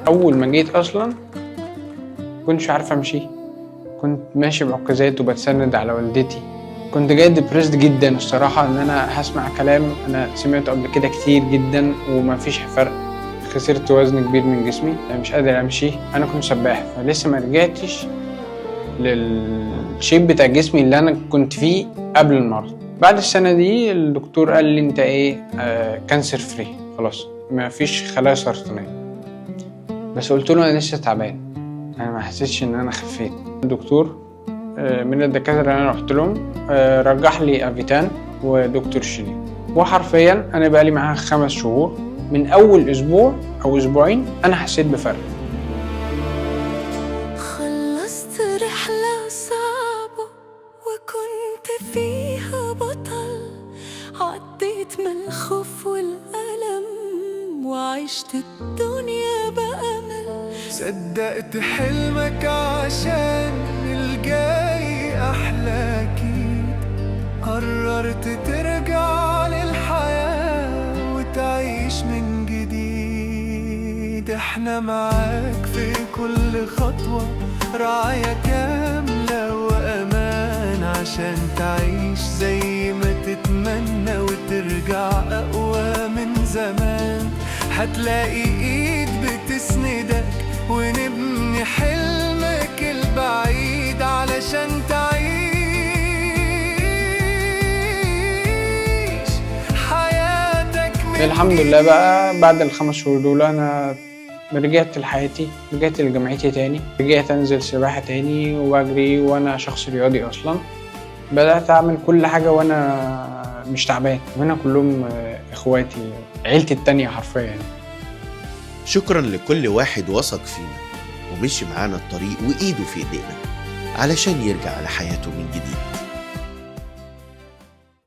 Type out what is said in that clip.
اول ما جيت اصلا كنتش عارف امشي، كنت ماشي بعكازات وبتسند على والدتي. كنت جاي depressed جدا الصراحة، ان انا هسمع كلام انا سمعته قبل كده كتير جدا وما فيش فرق. خسرت وزن كبير من جسمي، انا مش قادر امشي. انا كنت سباح فلسه ما رجعتش لل shape بتاع جسمي اللي انا كنت فيه قبل المرض. بعد السنة دي الدكتور قال لي انت ايه، cancer free، خلاص ما فيش خلايا سرطانية. بس قلت له انا لسه تعبان، انا ما حسيتش ان انا خفيت. الدكتور من الدكاترة اللي انا رحت لهم رجح لي افيتان ودكتور شيرين، وحرفيا انا بقالي معاها 5 شهور. من اول اسبوع او اسبوعين انا حسيت بفرق. خلصت رحلة صعبة وكنت فيها بطل، عديت من الخوف والألم وعشت الدنيا بأمل. صدقت حلمك عشان الجاي أحلى أكيد، قررت ترجع للحياة وتعيش من جديد. احنا معاك في كل خطوة، رعاية كاملة وأمان، عشان تعيش زي ما تتمنى وترجع أقوى من زمان. هتلاقي ايد بتسندك ونبني حلمك البعيد علشان تعيش حياتك من الحمد لله بقى بعد ال5 شهور دول انا رجعت لحياتي، رجعت لجامعتي تاني، رجعت انزل سباحة تاني واجري، وانا شخص رياضي اصلا. بدأت اعمل كل حاجة وانا مش تعبان، وهنا كلهم اخواتي، عيلتي التانية حرفيا يعني. شكرا لكل واحد وثق فينا ومشي معانا الطريق وإيده في إيدينا علشان يرجع لحياته من جديد.